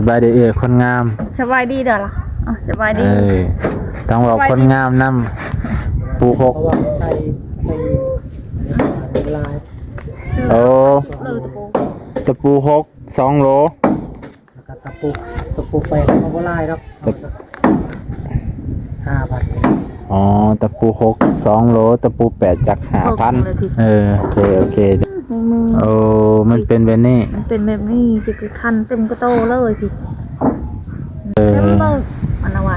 ສະບາຍດີເອື້ອຍຄົນງາມ. ສະບາຍດີເດີລະ. ເອີ ສະບາຍດີ. ເອີ ຕ້ອງເວົ້າຄົນງາມນຳ. ປູຫົກ ເພາະວ່າໃສ່ໄປຫຼາຍ. ໂອ້ ຕະປູ ຕະປູຫົກ ສອງໂລ. ແລ້ວກໍຕະປູ ຕະປູແປດ ເອົາບໍ່ຫຼາຍດອກ ເອົາຈັກຫ້າພັນ. ອໍ ຕະປູຫົກ ສອງໂລ ຕະປູແປດຈັກຫ້າພັນ. ເອີ ໂອເຄ ໂອເຄ. ໂອ້ ມັນເປັນແບບນີ້ ມັນເປັນແບບນີ້ ຊິໄປຄັນເຕັມກະໂຕເລີຍຊິ. ເອີ ເຕັມເບີ ອັນນະໄວ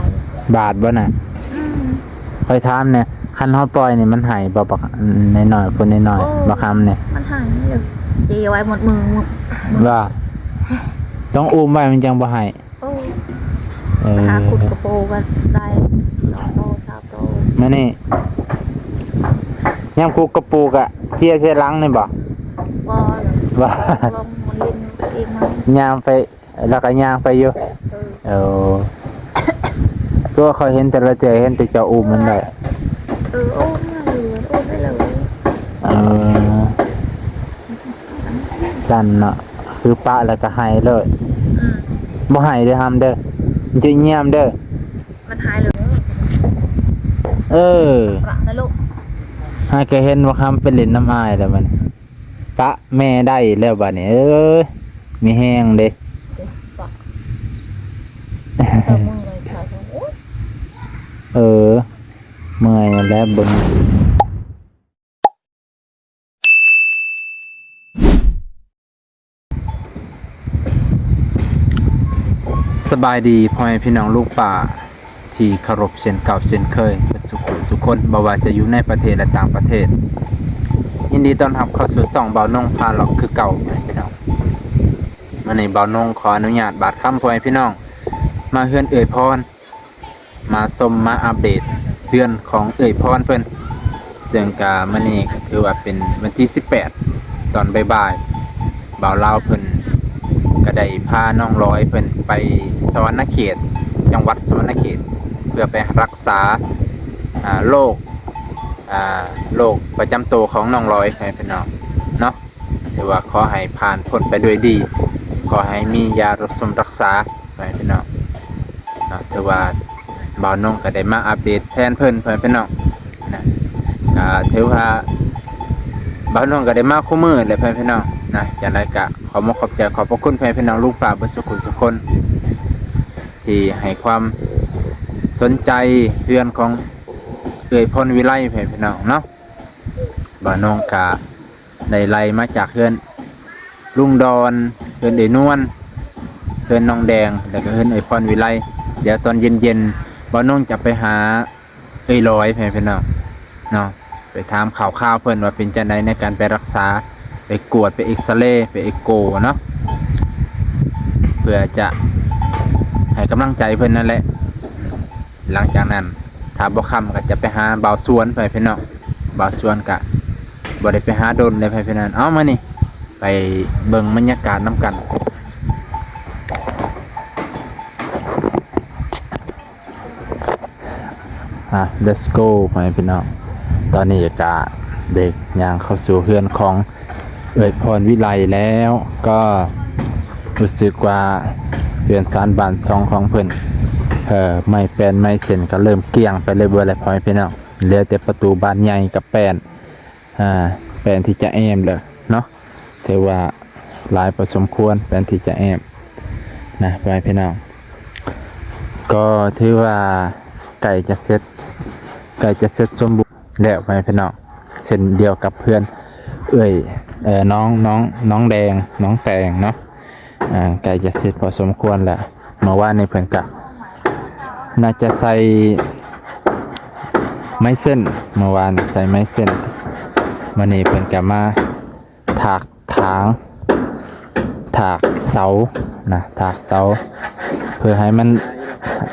ບາດບໍ່ນະ? ອືມ ຂ້ອຍຖາມແດ່ ຄັນເຮົາປ່ອຍນີ້ມັນໄຫ້ບໍ່ ບັກນ້ອຍໆ ຜູ້ນ້ອຍໆ? ໂອ້ ບັກຄຳນີ້ ມັນໄຫ້ຢູ່ ເຈໄວ້ໝົດມື ໝົດ ວ່າ ຕ້ອງອຸ້ມໄວ້ມັນຈັ່ງບໍ່ໄຫ້. ໂອ້ ເອີ ໄປຫາຂຸດກະໂປກໍໄດ້ສອງໂຕ ສາມໂຕ. ມານີ້ ຍາມຂຸດກະປູກະເຈຍໃສ່ຫຼັງນີ້ບໍ່? ບໍ່ ບໍ່ ລົງມາຫຼິ້ນເອງມາ ຍ່າງໄປ ແລ້ວກໍຍ່າງໄປຢູ່. ເອີ ເອີ ຄືວ່າຂ້ອຍເຫັນແຕ່ລະເທື່ອ ເຫັນແຕ່ເຈົ້າອຸ້ມມັນໄດ້. ເອີ ໂອ້ ໂອ້ໄດ້ເລີຍ. ເອີ ຊັ້ນເນາະ ຄືປະແລ້ວກໍໄຫ້ເລີຍ. ອືມ ບໍ່ໄຫ້ເດີ ຫ້າມເດີ ມັນຈະຢ້ຽມເດີ ມັນໄຫ້ເລີຍ. ເອີ ປະນະລູກ ຫາກໍເຫັນວ່າຄຳໄປຫຼິ້ນນຳອ້າຍແລ້ວບັດນີ້ ປະແມ່ໄດ້ແລ້ວບັດນີ້. ເອີຍ ມີແຮງເດ້ ປະ ເອີ ເມື່ອຍແລ້ວເບິ່ງ. ສະບາຍດີພໍ່ແມ່ພີ່ນ້ອງລຸງປ້າທີ່ເຄົາລົບເຊັ່ນເກົ່າເຊັ່ນເຄີຍ ເບິດສູ່ຜູ້ສູ່ຄົນ ບໍ່ວ່າຈະຢູ່ໃນປະເທດ ແລະ ຕ່າງປະເທດ. ຍິນດີຕ້ອນຮັບເຂົ້າສູ່ຊ່ອງບ່າວນົງພາເລາະຄືເກົ່າ ພີ່ນ້ອງ. ມື້ນີ້ບ່າວນົງຂໍອະນຸຍາດບາດຄຳ ພໍ່ແມ່ພີ່ນ້ອງ ມາເຮືອນເອື້ອຍພອນ ມາຊົມມາອັບເດດເຮືອນຂອງເອື້ອຍພອນເພິ່ນ. ເຊິ່ງກະມື້ນີ້ກະຖືວ່າເປັນວັນທີສິບແປດ ຕອນບ່າຍໆ ບ່າວລາວເພິ່ນກະໄດ້ພານ້ອງລອຍເພິ່ນໄປສະຫວັນນະເຂດ ຈັງຫວັດສະຫວັນນະເຂດ ເພື່ອໄປຮັກສາ ອາ ໂລກ ອາ ໂລກປະຈຳໂຕຂອງນ້ອງລອຍ ໃຫ້ພີ່ນ້ອງເນາະ. ຖືວ່າຂໍໃຫ້ຜ່ານພົ້ນໄປດ້ວຍດີ ຂໍໃຫ້ມີຢາຮັກຊົມຮັກສາ ພໍ່ແມ່ພີ່ນ້ອງເນາະ. ຖືວ່າບ່າວນົງກໍໄດ້ມາອັບເດດແທນເພິ່ນ ພໍ່ແມ່ພີ່ນ້ອງນະ. ກໍຖືວ່າບ່າວນົງກໍໄດ້ມາຄູ່ມື້ແຫຼະ ພໍ່ແມ່ພີ່ນ້ອງນະ. ຈັ່ງໃດກໍຂໍມາຂອບໃຈຂອບພະຄຸນ ພໍ່ແມ່ພີ່ນ້ອງລຸງປ້າເບິດສູ່ຜູ້ສູ່ຄົນ ທີ່ໃຫ້ຄວາມສົນໃຈເຮືອນຂອງເອື້ອຍພອນວິໄລ ພໍ່ແມ່ພີ່ນ້ອງເນາະ. ບ່າວນົງກະໄດ້ໄລ່ມາຈາກເຮືອນລຸງດອນ, ເຮືອນເອື້ອຍນວນ, ເຮືອນນ້ອງແດງ ແລ້ວກໍເຮືອນເອື້ອຍພອນວິໄລ. ດຽວຕອນເຢັນໆ ບ່າວນົງຈະໄປຫາເອື້ອຍລອຍ ພໍ່ແມ່ພີ່ນ້ອງເນາະ, ໄປຖາມຂ່າວຄາວເພິ່ນວ່າເປັນຈັ່ງໃດໃນການໄປຮັກສາ, ໄປກວດ, ໄປເອັກຊະເລ, ໄປເອກໂກເນາະ, ເພື່ອຈະໃຫ້ກຳລັງໃຈເພິ່ນນັ້ນແຫຼະ. ຫຼັງຈາກນັ້ນ ຖ້າບໍ່ຄ່ຳກໍຈະໄປຫາບ່າວສວນ ພໍ່ແມ່ພີ່ນ້ອງ. ບ່າວສວນກໍບໍ່ໄດ້ໄປຫາດົນເລີຍ ພໍ່ແມ່ພີ່ນ້ອງ. ເອົາ ມານີ້ ໄປເບິ່ງບັນຍາກາດນຳກັນ. ອ່ະ let's go ພໍ່ແມ່ພີ່ນ້ອງ. ຕອນນີ້ກໍໄດ້ຍ່າງເຂົ້າສູ່ເຮືອນຂອງ ເອື້ອຍພອນວິໄລແລ້ວ ກໍຮູ້ສຶກວ່າເຮືອນຊານບ້ານຊ່ອງຂອງເພິ່ນ ເອີ ໄມ້ແປ້ນໄມ້ເສັ້ນກໍເລີ່ມກ້ຽງໄປເລື້ອຍໆແລ້ວ ພໍ່ແມ່ພີ່ນ້ອງ. ເຫຼືອແຕ່ປະຕູບານໃຫຍ່ກັບແປ້ນ ອ່າ ແປ້ນທີ່ຈະແອ້ມແລ້ວເນາະ. ຖືວ່າຫຼາຍພໍສົມຄວນ ແປ້ນທີ່ຈະແອ້ມນະ ພໍ່ແມ່ພີ່ນ້ອງ. ກໍຖືວ່າໃກ້ຈະເສັດ ໃກ້ຈະເສັດສົມບູນ ແລ້ວ ພໍ່ແມ່ພີ່ນ້ອງ. ເຊັ່ນດຽວກັບເພື່ອນເອື້ອຍ ເອີ ນ້ອງ ນ້ອງ ນ້ອງແດງ ນ້ອງແຕງເນາະ, ອ່າ ໃກ້ຈະເສັດພໍສົມຄວນແລ້ວ. ເມື່ອວານນີ້ເພິ່ນກະໜ້າຈະໃສ່ໄມ້ເສັ້ນ ເມື່ອວານໃສ່ໄມ້ເສັ້ນ, ມື້ນີ້ເພິ່ນກະມາຖາກ ຖາງ ຖາກເສົານະ ຖາກເສົາ ເພື່ອໃຫ້ມັນ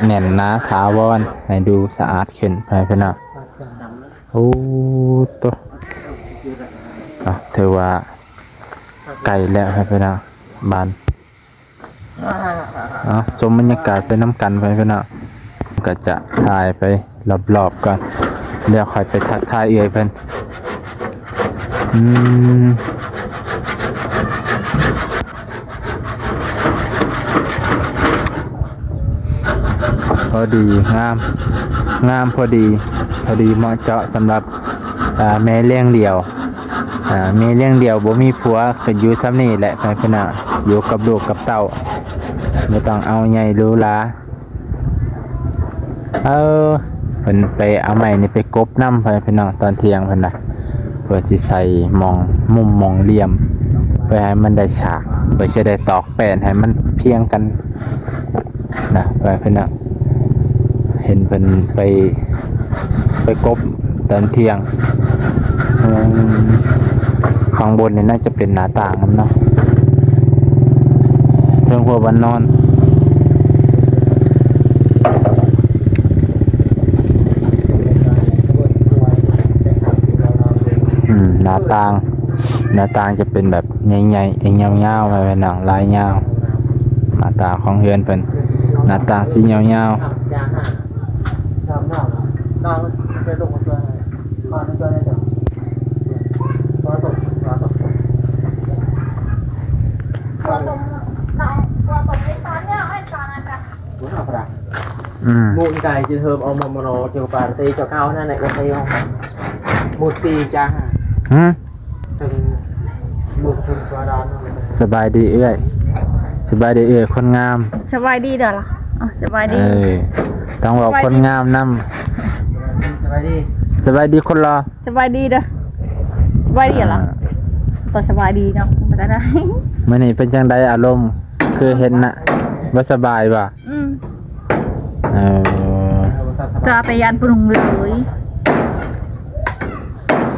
ແໜ້ນໜາຖາວອນ ໃຫ້ດູສະອາດຂຶ້ນ ພໍ່ແມ່ພີ່ນ້ອງ. ໂອ້ໂຕ ເນາະ ຖືວ່າໃກ້ແລ້ວ ພໍ່ແມ່ພີ່ນ້ອງ ບ້ານ. ເອົາ ຊົມບັນຍາກາດໄປນຳກັນ ພໍ່ແມ່ພີ່ນ້ອງ. ກໍຈະຖ່າຍໄປ ລອບໆກ່ອນ ແລ້ວຄ່ອຍໄປທັກທາຍເອື້ອຍເພິ່ນ. ອືມ ເ ພໍດີງາມ ງາມພໍດີ ພໍດີເໝາະເຈາະສຳລັບ ອ່າ ແມ່ລ້ຽງດ່ຽວ ອ່າ ແມ່ລ້ຽງດ່ຽວບໍ່ມີຜົວ ກໍຢູ່ຊ່ຳນີ້ແຫຼະ ພີ່ນ້ອງ ຢູ່ກັບລູກກັບເຕົ້າ ບໍ່ຕ້ອງເອົາໃຫຍ່ຫຼູຫຼາ. ເອີ ເພິ່ນໄປເອົາໄມ້ນີ້ໄປກົບນຳ ພີ່ນ້ອງ ຕອນທ່ຽງເພິ່ນວ່າ ເພື່ອຊິໃສ່ໝ່ອງ ມຸມໝ່ອງຫຼ່ຽມ ເພື່ອໃຫ້ມັນໄດ້ສາກ ເພື່ອຊິໄດ້ຕອກແປ້ນໃຫ້ມັນພຽງກັນນະ ເພື່ອເພິ່ນນະ ເຫັນເພິ່ນໄປ ໄປກົບຕອນທ່ຽງ. ເອີ ຂ້າງບົນນີ້ໜ້າຈະເປັນໜ້າຕ່າງນຳເນາະ ເທິງຫົວບ້ານນອນ. ອືມ ໜ້າຕ່າງ ໜ້າຕ່າງຈະເປັນແບບໃຫຍ່ໆ ຍາວໆ ແບບນັ້ນ ລາຍຍາວ. ໜ້າຕ່າງຂອງເຮືອນເພິ່ນ ໜ້າຕ່າງສີຍາວໆ. ອືມ ຫື? ສະບາຍດີເອື້ອຍ ສະບາຍດີເອື້ອຍຄົນງາມ. ສະບາຍດີເດີ້ລະ ເອີ ສະບາຍດີ ເອີ ຕ້ອງເວົ້າຄົນງາມນຳ. ສະບາຍດີ ສະບາຍດີຄົນຫຼໍ່. ສະບາຍດີເດີ້ ສະບາຍດີລະ ອ່າ ກໍສະບາຍດີເນາະ ບໍ່ໄດ້. ມື້ນີ້ເປັນຈັ່ງໃດອາລົມ ຄືເຫັນນະ ບໍ່ສະບາຍບໍ່? ອືມ ເອີ ກໍໄປຢ້ານປະນຸງເລີຍ.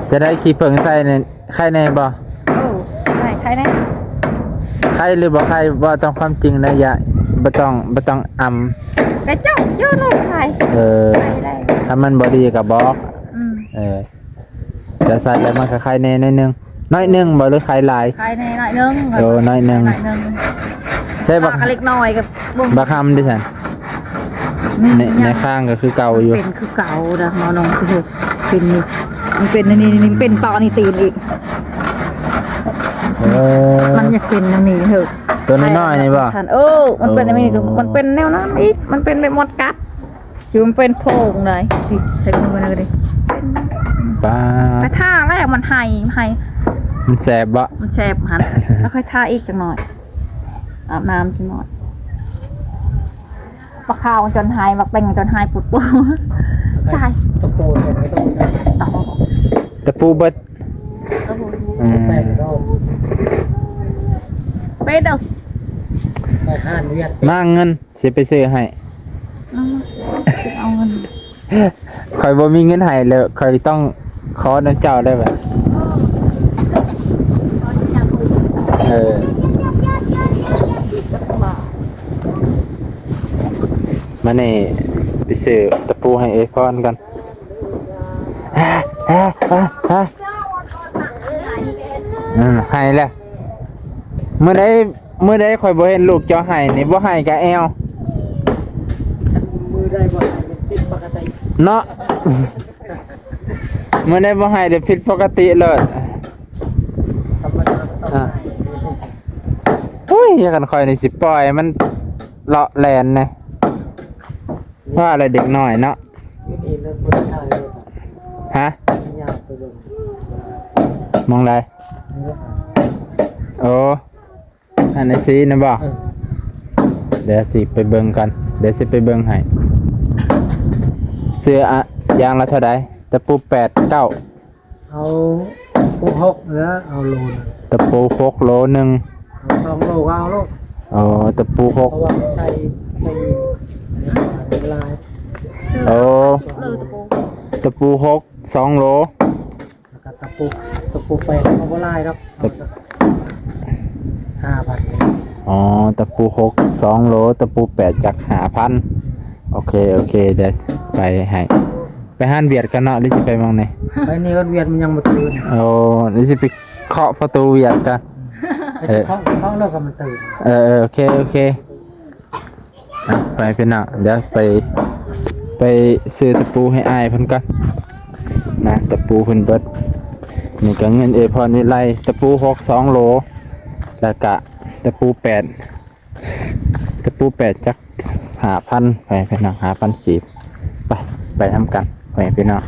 ຈະໄດ້ຂີ້ເຜິ້ງໃສ່ນີ້ ໄຄແດ່ບໍ່? ໂອ້ ໄຄ ໄຄແດ່. ໄຄຫຼືບໍ່ໄຄ ເວົ້າຕາມຄວາມຈິງໄດ້ ຢ່າ ບໍ່ຕ້ອງ ບໍ່ຕ້ອງອຳ. ແຕ່ເຈົ້າ ເຈົ້າໂລດໄຄ. ເອີ ໄຄແດ່ ຖ້າມັນບໍ່ດີກໍບອກ. ອືມ ເອີ ຈະໃສ່ແລ້ວມັນກໍໄຄແດ່ໜ້ອຍໜຶ່ງ. ໜ້ອຍໜຶ່ງບໍ່ ຫຼືໄຄຫຼາຍ? ໄຄແດ່ໜ້ອຍໜຶ່ງ. ໂອ້ ໜ້ອຍໜຶ່ງ ໄຄໜ້ອຍໜຶ່ງ. ໃສ່ບັກ ເລັກນ້ອຍກໍບໍ່ ບັກຫຳເດຊັ້ນ? ໃນ ໃນຂ້າງກໍຄືເກົ່າຢູ່ ເປັນຄືເກົ່າເດີ້ ໝໍນ້ອງ. ເປັນ ມັນເປັນອັນນີ້ ນີ້ເປັນຕໍ່ນີ້ຕີນອີກ. ເອີ ມັນຢາກເປັນອັນນີ້ເຮີ້ ຕົວນ້ອຍໆນີ້ບໍ່? ເອີ ມັນເປັນອັນນີ້ ມັນເປັນແນວນັ້ນອີກ ມັນເປັນແບບມອດກັດ. ຢູ່ມັນເປັນໂພງໃດ໋ ໃສ່ມືນະກໍດີ. ປາ ໄປທາແລ້ວມັນໄຫ້ ໄຫ້. ມັນແສບບໍ່? ມັນແສບຫັ້ນ ແລ້ວຄ່ອຍທາອີກຈັກໜ້ອຍ ອາບນ້ຳຈັກໜ້ອຍ. ປາຂາວຈົນຫາຍ ບັກເຕັງຈົນຫາຍ ປຸດໂປ ໃສ່ຕະໂປ ຕະປູເບິດ. ອືມ ໄປເດີ້ ໄປຮ້ານວຽດ ມາເງິນ ຊິໄປຊື້ໃຫ້. ເອົາ ເອົາເງິນ ຂ້ອຍບໍ່ມີເງິນໃຫ້ແລ້ວ ຂ້ອຍຕ້ອງຂໍນຳເຈົ້າໄດ້ບາດ. ເອີ ມານີ້ ໄປຊື້ຕະປູໃຫ້ເອື້ອຍພອນກ່ອນ. ອືມ ໃຫ້ແລ້ວ ມື້ໃດ ມື້ໃດຂ້ອຍບໍ່ເຫັນລູກເຈົ້າໄຫ້ນີ້ ບໍ່ໄຫ້ກະແອວ. ມື້ໃດບໍ່ໄຫ້ນີ້ຜິດປົກກະຕິເນາະ. ມື້ໃດບໍ່ໄຫ້ນີ້ຜິດປົກກະຕິໂລດ. ອ່າ ໂອ້ຍ ຄັນຂ້ອຍນີ້ຊິປ່ອຍມັນເລາະແລ່ນແດ່ ວ່າແລ້ວເດັກນ້ອຍເນາະ. ນີ້ເດີ ບໍ່ໄດ້ຖ່າຍເລີຍ. ຮະ? ມອງໃດ? ນີ້ເດີ. ໂອ້ ອັນນີ້ຊີ້ນະບໍ່? ເອີ ດຽວຊິໄປເບິ່ງກ່ອນ ດຽວຊິໄປເບິ່ງໃຫ້. ເສື້ອ ອະ ຢ່າງລະເທົ່າໃດ? ຕະປູແປດ ເກົ້າ ເອົາ ຫົກ ຫົກ ເອີ ເອົາໂລໜຶ່ງ ຕະປູຫົກໂລໜຶ່ງ ເອົາສອງໂລກໍເອົາໂລດ. ອໍ ຕະປູຫົກ ເພາະວ່າມັນໃສ່ໄປຫຼາຍ. ໂອ້ ຕະປູຫົກ ສອງໂລ ແລ້ວກໍຕະປູ ຕະປູແປດເອົາບໍ່ຫຼາຍດອກ ເອົາຈັກຫ້າພັນ. ອໍ ຕະປູຫົກ ສອງໂລ ຕະປູແປດຈັກຫ້າພັນ. ໂອເຄ ໂອເຄ ດຽວໄປໃຫ້. ໄປຮ້ານຫວຽດກ່ອນເນາະ ຫຼືຊິໄປໝ່ອງໃດ? ໄປນີ້ກ່ອນ ຫວຽດມັນຍັງບໍ່ຕື່ນ. ໂອ້ ດຽວຊິໄປເຄາະປະຕູຫວຽດກ່ອນ. ເອີ ເຄາະ ເຄາະແລ້ວກໍມັນຕື່ນ. ເອີ ເອີ ໂອເຄ ໂອເຄ. ອ່ະ ໄປພີ່ນ້ອງ ດຽວໄປ ໄປຊື້ຕະປູໃຫ້ອ້າຍເພິ່ນກ່ອນນະ. ຕະປູເພິ່ນເບິດ. ນີ້ກໍເງິນເອື້ອຍພອນວິໄລ ຕະປູຫົກ ສອງໂລ ແລ້ວກະຕະປູແປດ ຕະປູແປດຈັກ ຫ້າພັນ ໄປພີ່ນ້ອງ ຫ້າພັນກີບ. ໄປ ໄປນຳກັນ ໄປພີ່ນ້ອງ.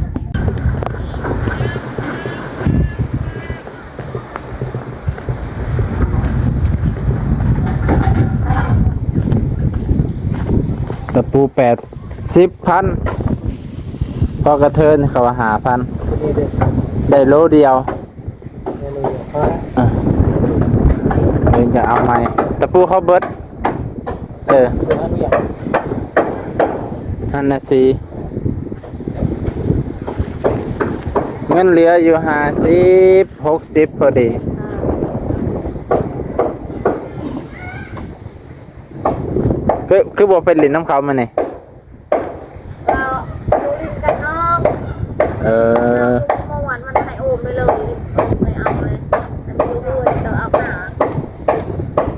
ຕະປູແປດສິບພັນ ພໍກະເທີນເຂົາວ່າຫ້າພັນ ໄດ້ໂລດຽວ. ອ່ະ ເດີ ຈະເອົາໃໝ່ ຕະປູເຂົາເບິດ. ເອີ ຫັ້ນນະຊິ ເງິນເຫຼືອຢູ່ຫ້າສິບ ຫົກສິບພໍດີ. ຄື ຄືບໍ່ໄປຫຼິ້ນນຳເຂົາມື້ນີ້? ກໍຢູ່ຫຼິ້ນກັບນ້ອງ. ເອີ ເມື່ອວານມັນໃຫ້ໂອມໄປເລີຍ ໂອມໄປເອົາເລີຍ ແຕ່ຢູ່ເຮືອນກໍອອກໜ້າ.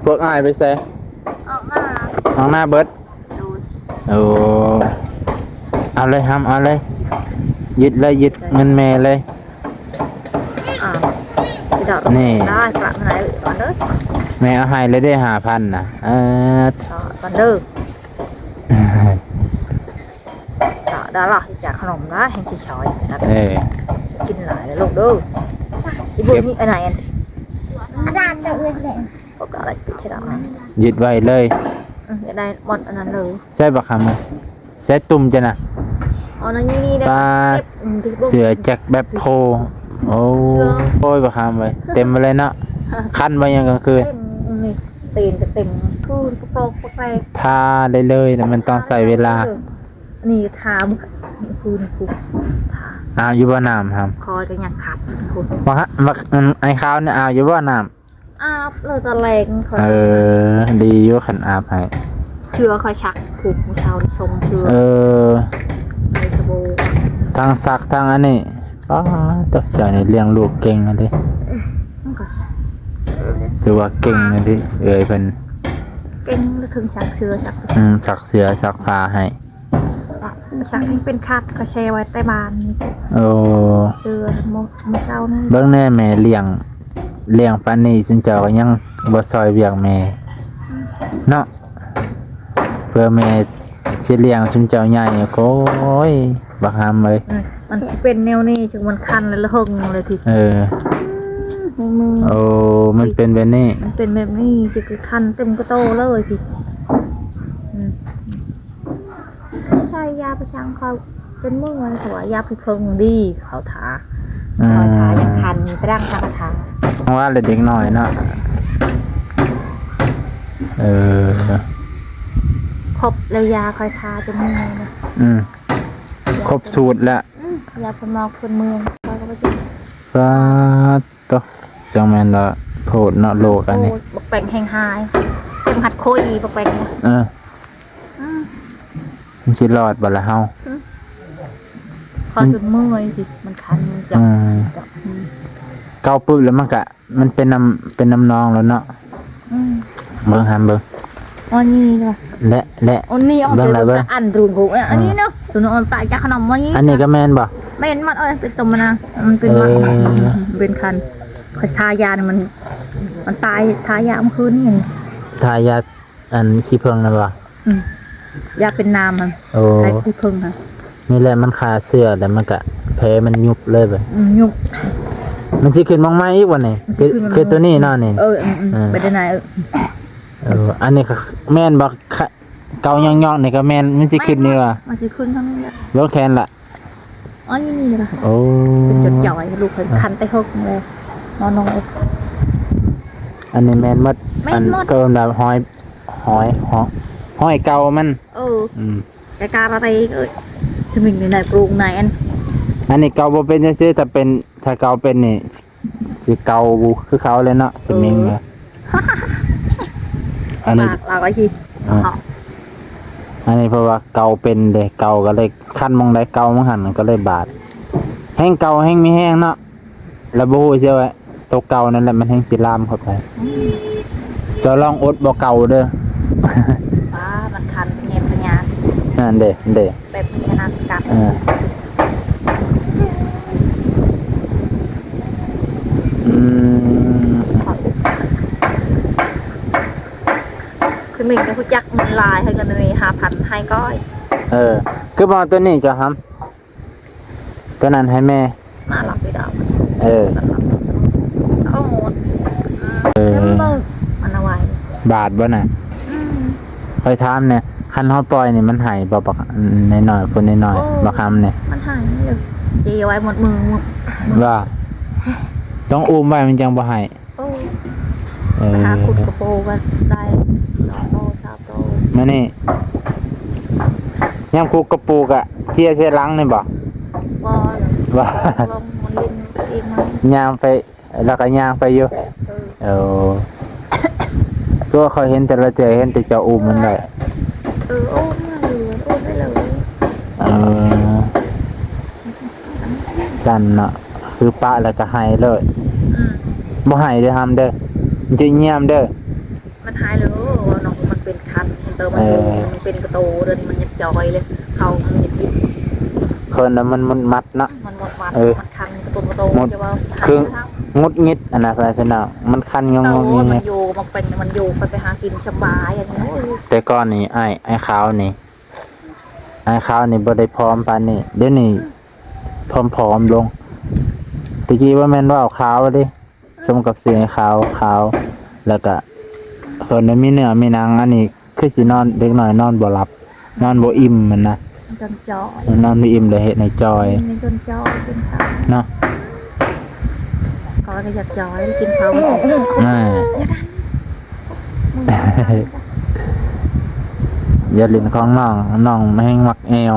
ພວກອ້າຍໄປໃສ? ອອກໜ້າ. ອອກໜ້າເບິດ. ໂອ້ ເອົາເລີຍຫຳ ເອົາເລີຍ ຍຶດເລີຍ ຍຶດເງິນແມ່ເລີຍ. ອ່າ ນີ້ ໄດ້ປະມານນັ້ນເດີ ແມ່ເອົາໃຫ້ເລີຍເດ້ ຫ້າພັນນະ. ເອີ ກ່ອນເດີ ດາລາຈາກຂະໜົມນະ ແຮ່ງຊິຊ່ອຍນະ. ເອີ ກິນຫຼາຍແລ້ວລູກເດີ. ອີບຸນນີ້ອັນໃດອັນ ອາຈານຈະເອີ້ນແຫຼະ ເຂົາກໍອາໄລກິນຂະໜົມ ຍຶດໄວ້ເລີຍ. ເອີ ໄດ້ໝົດອັນນັ້ນເລີຍ. ໃສ່ບັກຫຳ ໃສ່ຕຸ່ມຈ້ະນະ. ອໍ ນັ້ນນີ້ ນີ້ ປາ ເສືອແຈັກແບັບໂພ. ໂອ້ ເສືອ ໂອ້ຍ ບັກຫຳເອີຍ ເຕັມໄປເລີຍເນາະ. ຄັນບໍ່ຍັງກາງຄືນ ເຕັມ ນີ້ ຕີນກໍເຕັມ ຄືນກະໂປກກະແປກ ທາໄດ້ເລີຍນະ ມັນຕ້ອງໃຊ້ເວລາ. ນີ້ທາມື້ຄືນພຸ້ນ ທາ. ອາບຢູ່ບໍ່ນ້ຳຫຳ? ຂ້ອຍກໍຍັງຂັດພຸ້ນ ວ່າ ວ່າ ອັນ ໄອ້ຂາວນີ້ອາບຢູ່ບໍ່ນ້ຳ? ອາບເລີຍຕອນແລງຂ້ອຍ. ເອີ ດີຢູ່ຄັນອາບໃຫ້. ເສືອຂ້ອຍຊັກຜຸມມື້ເຊົ້ານີ້ ຊົງເສືອ. ເອີ ໃສ່ສະໂບ ທັງຊັກທັງອັນນີ້. ປ້າດ ເຈົ້ານີ້ລ້ຽງລູກເກັ່ງອີ່ຫຼີ. ມັນກໍ ຖືວ່າເກັ່ງອີ່ຫຼີ ເອື້ອຍເພິ່ນ. ເກັ່ງ ແລ້ວເຖິງຊັກເສືອ ຊັກ ອືມ ຊັກເສືອຊັກຜ້າໃຫ້. ສັກໃຫ້ເປັນຄັດ ກໍແຊ່ໄວ້ແຕ່ບ້ານນີ້. ໂອ້ ເສືອມື້ ມື້ເຊົ້ານີ້. ເບິ່ງແດ່ແມ່ລ້ຽງ ລ້ຽງປານນີ້ ຊຸມເຈົ້າກໍຍັງບໍ່ຊ່ອຍວຽກແມ່ເນາະ. ເພື່ອແມ່ຊິລ້ຽງຊຸມເຈົ້າໃຫຍ່ ໂອ້ຍ ບັກຫຳເອີຍ. ອືມ ມັນຊິເປັນແນວນີ້ ຈັ່ງມັນຄັນແລ້ວລະເຫິງເລີຍຕິ. ເອີ ອືມ ໂອ້ ມັນເປັນແບບນີ້ ມັນເປັນແບບນີ້ ຊິຄືຄັນເຕັມກະໂຕເລີຍຕິ. ອືມ ໃສ່ຢາໄປຊ່າງເຂົາຈົນເມື່ອຍ ເຂົາວ່າຢາພິດເພິ່ງດີ ເຂົາທາ. ອືມ ເຂົາທາຢາຄັນ ມີຕະດັງທາກະທາ. ເພາະວ່າເດັກນ້ອຍເນາະ. ເອີ ຄົບແລ້ວ ຢາຂ້ອຍທາຈົນເມື່ອຍນະ. ອືມ ຄົບສູດແລ້ວ. ອືມ ຢາເພິ່ນມອກເພິ່ນເມືອງ ຂ້ອຍກໍບໍ່ກິນ. ປາດ ໂຕ ຈັ່ງແມ່ນວ່າໂພດເນາະ ໂລກອັນນີ້. ໂອ້ຍ ບັກແປ້ງແຮງຮ້າຍ ເຈັບຫັດໂຄອີ ບັກແປ້ງນີ້. ເອີ ອືມ ມັນຊິລອດບໍ່ລະເຮົາ? ອືມ ເຂົາຈົນເມື່ອຍຊິ ມັນຄັນ ມັນຈັບ. ອືມ ອືມ ເກົາປຶກແລ້ວມັນກະ ມັນເປັນນ້ຳ ເປັນນ້ຳນອງແລ້ວເນາະ. ອືມ ເບິ່ງຫັ້ນເບິ່ງ. ອໍ ນີ້ລະ ແລະ ແລະ ອໍ ນີ້ອອກ ເບິ່ງລະເບິ່ງ ອັນລຸງຄົງ ເອີ ອັນນີ້ເນາະ ເອີ ໂຕນ້ອງອອນປະຈາກຂະໜົມ. ອໍ ນີ້ ອັນນີ້ກໍແມ່ນບໍ່? ແມ່ນໝົດ. ເອີ ເປັນຕົວມັນນະ ມັນເປັນ ເອີ ມັນເປັນຄັນ. ຂ້ອຍທາຢານີ້ ມັນ ມັນຕາຍ ທາຢາມື້ຄືນນີ້ ທາຢາ ອັນຂີ້ເຜິ້ງນັ້ນບໍ່? ອືມ ຢາເປັນນ້ຳຫັ້ນ. ໂອ້ ໃສ່ຂີ້ເຜິ້ງຫັ້ນ. ນີ້ແຫຼະ ມັນຂ້າເຊື້ອ ແລ້ວມັນກະ ແຜມັນຍຸບເລີຍບາດ. ອືມ ຍຸບ. ມັນຊິຂຶ້ນມາໃໝ່ອີກບໍ່ນີ້? ມັນຊິຂຶ້ນ ຄື ຄືໂຕນີ້ເນາະນີ້. ເອີ ອືມ ອືມ ເອີ ເປັນໄດ້ນາຍ. ເອີ ເອີ ອັນນີ້ກະແມ່ນບໍ່? ເກົາຍອກໆ ນີ້ກະແມ່ນ ມັນຊິຂຶ້ນນີ້ຫວາ? ມັນຊິຂຶ້ນທາງນີ້ແຫຼະ ໂລແຂນລະ. ອໍ ນີ້ໆ ລະ. ໂອ້ ເປັນຈົດຈ່ອຍ ລູກເພິ່ນ ອ່ະ ຄັນແຕ່ເຮິກເລີຍ ນອນລົງເອີຍ. ອັນນີ້ແມ່ນໝົດ. ແມ່ນໝົດ. ອັນເອີ້ນວ່າຮອຍ ຮອຍ ຮອຍ ຮອຍເກົ່າມັນ. ເອີ ອືມ ແຕ່ກາລະເຕ ເອີຍ ສະມິງໃນ ໃນໂປງໃນອັນ ອັນນີ້ເກົ່າບໍ່ເປັນຊື່ໆ ຖ້າເປັນ ຖ້າເກົ່າເປັນນີ້ ຊິເກົ່າຄືເກົ່າເລີຍເນາະ ສະມິງ. ເອີ ນະ ອັນນີ້ ປາກລາວໄອ້ທີ່ ອ່າ ເນາະ. ອັນນີ້ເພາະວ່າເກົ່າເປັນເດ້ ເກົ່າກໍເລີຍຄັນໝ່ອງໃດເກົ່າໝ່ອງຫັ້ນ ກໍເລີຍບາດ. ແຮງເກົ່າແຮງມີແຮງເນາະ ແລ້ວບໍ່ຮູ້ຊິວ່າໂຕເກົ່ານັ້ນແຫຼະ ມັນແຮງຊິລາມເຂົ້າໄປ. ອືມ ເຈົ້າລອງອົດບໍ່ເກົ່າເດີ. ປ້າ ມັນຄັນເປັນແຮງພະຍາດ. ນັ້ນເດ້ ເດ້ ແບບພະຍາດກັດ. ເອີ ອືມ ຂຶ້ນ ນີ້ກໍຮູ້ຈັກເງິນຫຼາຍ ໃຫ້ເງິນນີ້ຫ້າພັນ ໃຫ້ກ້ອຍ. ເອີ ຄືບໍ່ເອົາຕົວນີ້ເຈົ້າຫຳ? ຕົວນັ້ນໃຫ້ແມ່ ມາລັບໄປດອກ. ເອີ ເອົາໝົດ. ເອີ ມັນເອົາໄວ້ ບາດບໍ່ນະ? ອືມ ຂ້ອຍຖາມແດ່ ຄັນເຮົາປ່ອຍນີ້ມັນໃຫ້ບໍ່ ບັກນ້ອຍໆ ຜູ້ນ້ອຍ ໂອ້ ບັກຫຳນີ້? ມັນໃຫ້ຢູ່ ເຈໄວ້ໝົດມື ມື້ ມື້ ວ່າ ຕ້ອງອຸ້ມໄວ້ມັນຈັ່ງບໍ່ໃຫ້. ໂອ້ ເອີ ໄປຫາຂຸດກະປູກະໄດ້ ສອງໂຕ ສາມໂຕ. ມານີ້ ຍາມຂຸດກະປູກະເຈຍໃສ່ຫຼັງນີ້ບໍ່? ບໍ່ ບໍ່ ລົງມາຫຼິ້ນເອງມັນ ຍ່າງໄປ ແລ້ວກໍຍ່າງໄປຢູ່. ເອີ ເອີ ຄືວ່າຂ້ອຍເຫັນແຕ່ລະເທື່ອ ເຫັນແຕ່ເຈົ້າອຸ້ມມັນໄດ້. ເອີ ໂອ້ ມັນຢູ່ ໂອ້ ໄດ້ເລີຍ. ເອີ ຊັ້ນເນາະ ຄືປະແລ້ວກໍໃຫ້ເລີຍ. ອືມ ບໍ່ໃຫ້ເດີຫຳເດີ ມັນຈະຢ້ຽມເດີ. ມັນໃຫ້ເລີຍ ເວົ້າເນາະ ມັນເປັນຄັນ ເຫັນໂຕມັນ ເອີ ມັນເປັນກະໂຕ ດຽວນີ້ມັນຢາກຈ່ອຍເລີຍ ເຂົາມັນຢາກກິນ. ເພິ່ນນະມັນ ມັນມັດເນາະ ມັນມັດ ມັດ ເອີ ມັນຄັນກະໂຕ ກະໂຕ ໝຸດ ຈະວ່າ ຄືຫງຸດຫງິດຫັ້ນນະ ພີ່ນ້ອງ ມັນຄັນງອງໆ ມັນຢູ່ ມັນເປັນ ມັນຢູ່ ໄປ ໄປຫາກິນສະບາຍ ອັນນີ້. ໂອ້ຍ ແຕ່ກ່ອນນີ້ ອ້າຍ ອ້າຍຂາວນີ້ ອ້າຍຂາວນີ້ບໍ່ໄດ້ຜອມປານນີ້ ດຽວນີ້ ອືມ ຜອມໆລົງ. ແຕ່ກີ້ບໍ່ແມ່ນວ່າຂາວເດ້ ສົມກັບຊື່ຂາວ ຂາວ ແລ້ວກະເພິ່ນມີເນື້ອມີໜັງ. ອັນນີ້ຄືຊິນອນ ເດັກນ້ອຍນອນບໍ່ຫຼັບ ນອນບໍ່ອີ່ມຫັ້ນນະ ຈົນຈ່ອຍ ນອນບໍ່ອີ່ມແລ້ວເຮັດໃຫ້ຈ່ອຍ ນີ້ຈົນຈ່ອຍ ເປັນຂາວເນາະ. ຂ້ອຍກໍຢາກຈ່ອຍ ກິນເຂົ້າ ອ່າ ຢ່າຫຼິ້ນຂອງນ້ອງ ນ້ອງແຮງມັກແອວ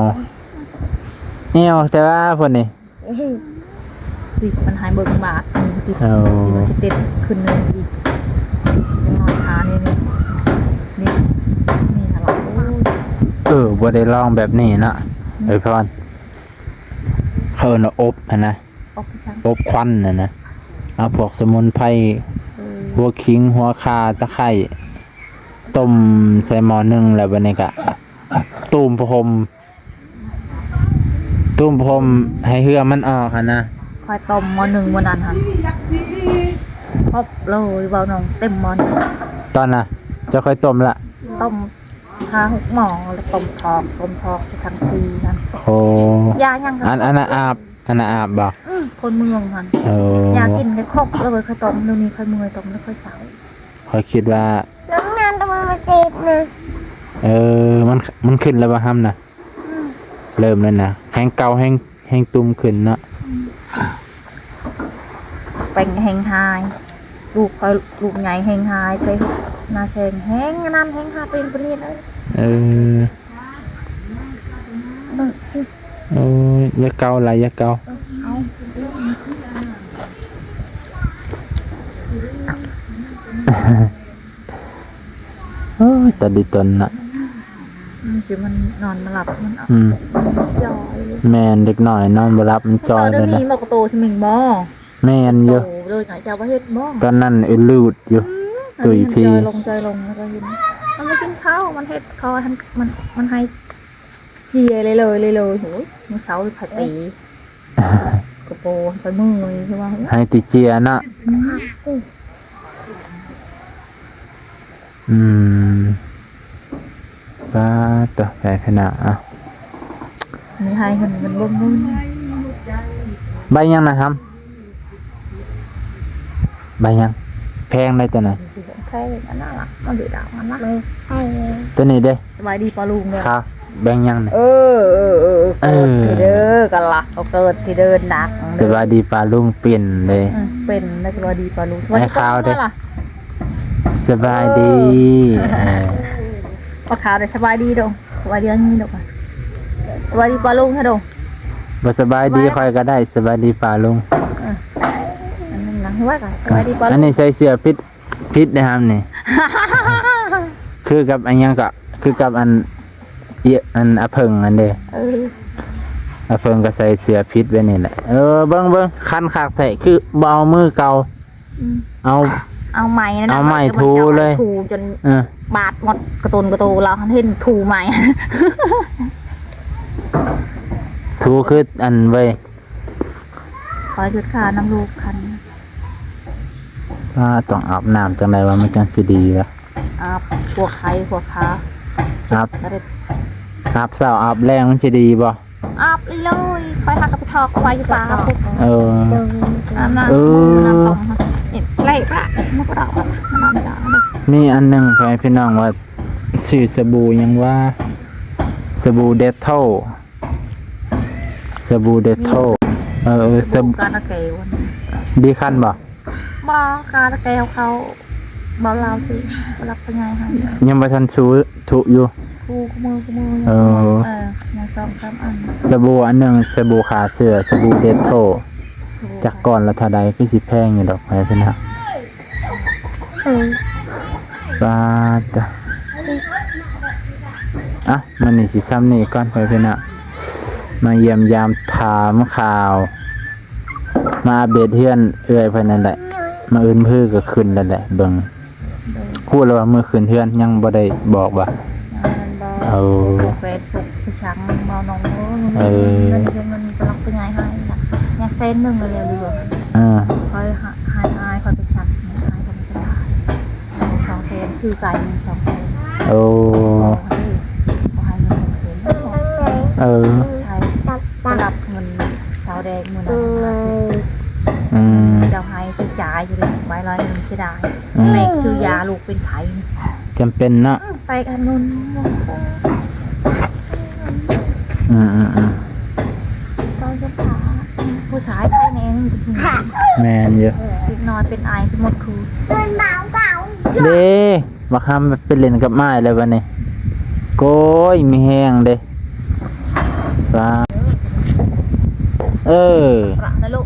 ແອວແຕ່ວ່າເພິ່ນນີ້ ນີ້ມັນໃຫ້ເບິ່ງບາດ ເອີ ທີ່ວ່າຊິເຕັ້ນຂຶ້ນໜຶ່ງອີກ ຍັງນອນຄານີ້ ນີ້ ນີ້ ນີ້ຫັ້ນລະ. ໂອ້ຍ ເອີ ບໍ່ໄດ້ລອງແບບນີ້ເນາະ ອືມ ເອີຍພອນ ເຂົາເອີ້ນວ່າອົບຫັ້ນນະ ອົບອີຫຍັງ? ອົບຄວັນຫັ້ນນະ ເອົາພວກສະໝຸນໄພ ເອີ ຫົວຂິງ ຫົວຂ່າ ຕະໄຄ ຕົ້ມໃສ່ໝໍ້ໜຶ່ງ ແລ້ວບັດນີ້ກະຕູມຜ້າຫົ່ມ ຕຸ້ມພົມໃຫ້ເຫື່ອມັນອອກຫັ້ນນະ. ຂ້ອຍຕົ້ມໝໍ້ໜຶ່ງມື້ນັ້ນຫັ້ນ ຄົບເລີຍ ເວົ້ານ້ອງເຕັມໝໍ້ໜຶ່ງ. ຕອນນະ ເຈົ້າຄ່ອຍຕົ້ມລະ? ຕົ້ມຫ້າຫົກໝໍ້ ແລ້ວຕົ້ມຖອກ ຕົ້ມຖອກທັງສີ່ຫັ້ນ. ໂອ້ ຢາຫຍັງ ອັນ ອັນນະອາບ ອັນນະອາບບໍ່? ອື ຄົນເມືອງຫັ້ນ. ເອີ ຢາກິນໄດ້ຄົບເລີຍ ຂ້ອຍຕົ້ມ ດຽວນີ້ຂ້ອຍເມື່ອຍ ຕົ້ມແລ້ວຂ້ອຍເຊົາ. ຂ້ອຍຄິດວ່າ ນ້ອງນານຕະມາມາເຈັດນະ. ເອີ ມັນ ມັນຂຶ້ນແລ້ວບໍ່ ຫຳນະ? ອື ເລີ່ມແລ້ວນະ ແຮງເກົ່າແຮງ ແຮງຕຸ່ມຂຶ້ນເນາະ. ອື ແປງແຮງຫາຍ ລູກຂ້ອຍ ລູກໃຫຍ່ແຮງຫາຍ ໄປເຮັດໜ້າແຊງແຮງອັນນັ້ນແຮງຫາເປັນປະເທດເລີຍ. ເອີ ໂອ້ຍ ຢ່າເກົາຫຼາຍ ຢ່າເກົາ. ເອົາ ໂອ້ຍ ຕາດີຕົນນະ. ອື ຊິມັນນອນບໍ່ຫຼັບ ມັນ ອື ຈ່ອຍ. ແມ່ນ ເດັກນ້ອຍນອນບໍ່ຫຼັບ ມັນຈ່ອຍເລີຍນະ. ມີໝໍ້ໂຕຊິມີບໍ່? ແມ່ນຢູ່ ໂຕເລີຍນະ ເຈົ້າບໍ່ເຮັດບໍ່? ຕອນນັ້ນອືລູດຢູ່. ອື ຕຸ້ຍພີ ມັນຈ່ອຍລົງ ຈ່ອຍລົງ ແລ້ວກໍເຫັນ ມັນບໍ່ກິນເຂົ້າ ມັນເຮັດ ເຂົາໃຫ້ ມັນ ມັນໃຫ້ ເຈຍເລີຍ ເລີຍ ເລີຍ. ໂຫຍ ມື້ເຊົ້າໄປຕີ ກະໂປໄປເມື່ອຍຄືວ່າ ໃຫ້ຕິເຈຍເນາະ. ອື ອືມ ປາດໂຕ ແມ່ພີ່ນ້ອງ ເອົາ ມີໃຫ້ເພິ່ນ ເພິ່ນເບິ່ງເບິ່ງ. ໃບຫຍັງນະຫຳ? ໃບຫຍັງ? ແພງໄດ໋ຕົວນັ້ນ. ແພງອັນນັ້ນລະ ມັນຊິດຳອັນນັ້ນ. ຕົວນີ້ເດ້. ສະບາຍດີປ້າລຸງເດີ. ຄະ ແບ່ງຫຍັງນີ້? ເອີ ເອີ ເອີ ເອີ ເກີດທີ່ເດີກັນລະ ເກີດທີ່ເດີນດັກ. ສະບາຍດີປ້າລຸງ ເປັນເດ້. ອື ເປັນ ສະບາຍດີປ້າລຸງ. ສະບາຍດີປ້າລຸງເດີ. ເອີ ປ້າຂາວເດີ ສະບາຍດີເດີ. ສະບາຍດີອັນນີ້ລູກ ສະບາຍດີປ້າລຸງເດີ. ບໍ່ສະບາຍດີຂ້ອຍກໍໄດ້ ສະບາຍດີປ້າລຸງ. ເອີ ອັນນັ້ນນະ ສະບາຍດີປ້າລຸງ. ອັນນີ້ໃສ່ເສື້ອຜິດ ຜິດເດ້ຫຳນີ້ ຄືກັບອັນຫຍັງກໍ ຄືກັບອັນ ອຽ ອັນອາເຜິ້ງຫັ້ນເດ້. ເອີ ອາເຜິ້ງກໍໃສ່ເສື້ອຜິດແບບນີ້ແຫຼະ. ເອີ ເບິ່ງ ເບິ່ງ ຄັນຄັກແທ້ ຄືບໍ່ເອົາມືເກົ່າ. ອືມ ເອົາ ເອົາໄມ້ນັ້ນນະ ເອົາໄມ້ຖູເລີຍ ຖູຈົນ ເອີ ບາດໝົດກະຕຸນກະໂຕ ລາວເຫັນຖູໄມ້ ຖູຄືອັນເວີຍ ຂ້ອຍຈຸດຄານຳລູກຄັນ. ອ້າ ຕ້ອງອາບນ້ຳຈັ່ງໃດວະ ມັນຈັ່ງຊິດີວະ? ອາບພວກໄຂ້ພວກຄາ ອາບ ອາບເຊົ້າອາບແລງມັນຊິດີບໍ່? ອາບອີ່ຫຼີເລີຍ ຂ້ອຍຫາກໍໄປຖອກຄວາຍຢູ່ປ່າພຸ້ນ ເອີ ອາບນ້ຳ ເອີ ນ້ຳຕອງ ເອີ ໄລ່ປະ ມັນກໍດອກ ມັນນ້ຳດອກ ມີອັນໜຶ່ງ ພໍ່ແມ່ພີ່ນ້ອງວ່າ ຊື່ສະບູຫຍັງວະ ສະບູເດັດໂທ ສະບູເດັດໂທ ເອີ ເອີ ສະ ການະແກວ ດີຄັນບໍ່? ບໍ່ ການະແກວເຂົາ ເບົາລາວຊື່ ບໍ່ລັກສະຫຍາຍໃຫ້ ຍັງບໍ່ທັນຊູທຸຢູ່ ຄູຄູ່ມື້ ຄູ່ມື້ ເອີ ເອີ ຍັງສອງສາມອັນ ສະບູອັນໜຶ່ງ ສະບູຂ້າເຊື້ອ ສະບູເດັດໂທ ຈັກກ້ອນລະເທົ່າໃດ ຄືຊິແພງຢູ່ດອກ ພໍ່ແມ່ພີ່ນ້ອງ ເອີ ປາດ ອ່ະ ມື້ນີ້ຊິຊ່ຳນີ້ກ່ອນ ພໍ່ແມ່ພີ່ນ້ອງ ມາຢ້ຽມຢາມຖາມຂ່າວ ມາອັບເດດເຮືອນເອື້ອຍເພິ່ນນັ້ນແຫຼະ ມື້ອື່ນມື້ຄືກໍຂຶ້ນແລ້ວແຫຼະ ເບິ່ງ ຮູ້ແລ້ວວ່າມື້ຂຶ້ນເຮືອນ ຍັງບໍ່ໄດ້ບອກວ່າ ຍັງບໍ່ ເອີ ແຟນ ໄປຊ່າງເວົ້ານ້ອງ ເອີ ເງິນມັນບໍ່ລັກໄປຍ້າຍໃຫ້ນະ ຍັງແສນໜຶ່ງແລ້ວຢູ່ ເອີ ຂ້ອຍໃຫ້ອ້າຍຂ້ອຍໄປຊ່າງ ອ້າຍຂ້ອຍໄປຊ່າງ ສອງແສນ ຊື້ໄກ່ສອງແສນ ໂອ້ ຂໍໃຫ້ ຂໍໃຫ້ເງິນສອງແສນ ເອີ ໃຊ້ໄປຮັບເງິນຊາວແດງມື້ນັ້ນ ອືມ ເຈົ້າໃຫ້ໄປຈ່າຍຢູ່ເດ້ ໄວ້ຮ້ອຍໜຶ່ງເສຍດາຍ ອືມ ແບກຊື້ຢາລູກເປັນໄຂ້ ຈຳເປັນເນາະ ໄປກັນນຸ່ນ ອືມໆໆ ຕອນຈະພາ ຜູ້ຊາຍໄປແນ່ ແມ່ນຢູ່ ເດັກນ້ອຍເປັນໄອ ຊິໝົດຄູ ເດ້ ບັກຫຳໄປຫຼິ້ນກັບອ້າຍແລ້ວບັດນີ້ ໂກຍ ມີແຮງເດ້ ປາ ເອີ ປະນະລູກ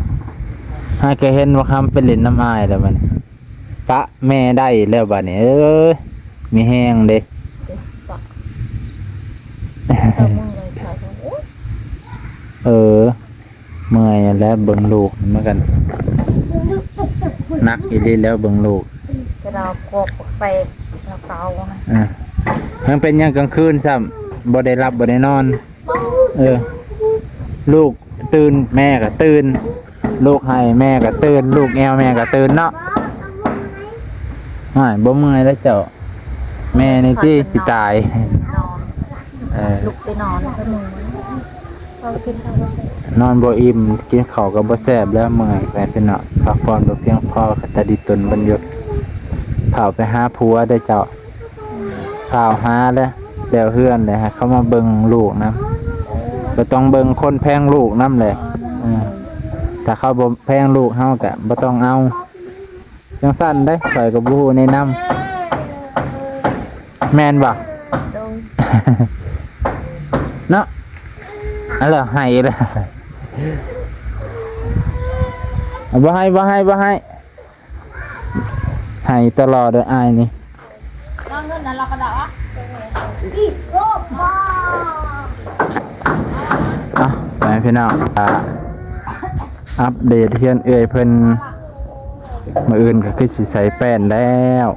ຫາກະເຫັນບັກຫຳໄປຫຼິ້ນນຳອ້າຍແລ້ວບັດນີ້ ປະແມ່ໄດ້ແລ້ວບັດນີ້ ເອີ ມີແຮງເດ້ ເອີ ເມື່ອຍແລ້ວເບິ່ງລູກ ມັນກໍໜັກອີ່ຫຼີແລ້ວເບິ່ງລູກ ຈະດາວກອກແຕກແລ້ວເຕົາ ເອີ ຍັງເປັນຫຍັງກາງຄືນຊ້ຳ ບໍ່ໄດ້ຫຼັບບໍ່ໄດ້ນອນ ເອີ ລູກຕື່ນແມ່ກໍຕື່ນ ລູກໄຫ້ແມ່ກໍຕື່ນ ລູກແອວແມ່ກໍຕື່ນເນາະ ໂອ້ຍ ບໍ່ເມື່ອຍແລ້ວເຈົ້າ ແມ່ນີ້ຕິຊິຕາຍ ເອີ ລຸກໄປນອນ ນອນບໍ່ອີ່ມ ກິນເຂົ້າກໍບໍ່ແຊບແລ້ວ ເມື່ອຍ ໄປເປັນເນາະ ພັກຜ່ອນບໍ່ພຽງພໍ ກະຕະດິຕົນບັນຍົດ ພາວໄປຫາຜົວເດີ້ເຈົ້າ ພາວຫາແລ້ວ ແລ້ວເຮືອນແລ້ວ ໃຫ້ເຂົາມາເບິ່ງລູກນຳ ກໍຕ້ອງເບິ່ງຄົນແພງລູກນຳແຫຼະ ເອີ ຖ້າເຂົາບໍ່ແພງລູກເຮົາກໍບໍ່ຕ້ອງເອົາ ຈັ່ງຊັ້ນເດ້ ຂ້ອຍກໍບໍ່ຮູ້ແນະນຳ ແມ່ນບໍ່? ໂດຍ ເນາະ ອັນແລ້ວໄຫ້ແລ້ວ ບໍ່ໃຫ້ ບໍ່ໃຫ້ ບໍ່ໃຫ້ ໄຫ້ຕະຫຼອດເດີ້ອ້າຍນີ້ ເອົາເງິນນັ້ນລະກະດາ ອ່ະ ໄປພີ່ນ້ອງ ອ່າ ອັບເດດເຮືອນເອື້ອຍເພິ່ນ ມື້ອື່ນກໍຄືຊິໃສ່ແປ້ນແລ້ວ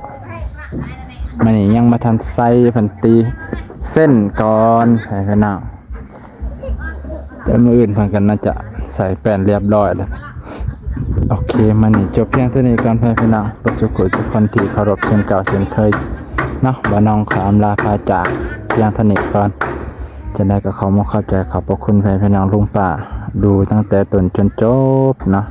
ມື້ນີ້ຍັງບໍ່ທັນໃສ່ ເພິ່ນຕີເສັ້ນກ່ອນ ໃຫ້ພີ່ນ້ອງ ແຕ່ມື້ອື່ນເພິ່ນກໍໜ້າຈະໃສ່ແປ້ນລຽບຮ້ອຍແລ້ວ. ໂອເຄ ມື້ນີ້ຈົບພຽງເທົ່ານີ້ກ່ອນ ພໍ່ແມ່ພີ່ນ້ອງ ເບິດສູ່ທຸກຄົນທີ່ເຄົາລົບເຊັ່ນເກົ່າເຊັ່ນເຄີຍເນາະ ບ່າວນ້ອງຂໍອຳລາພາຈາກພຽງເທົ່ານີ້ກ່ອນ. ຈັ່ງໃດກໍຂໍມອບຂອບໃຈຂອບພະຄຸນພໍ່ແມ່ພີ່ນ້ອງລຸງປ້າ ດູຕັ້ງແຕ່ຕົ້ນຈົນຈົບເນາະ.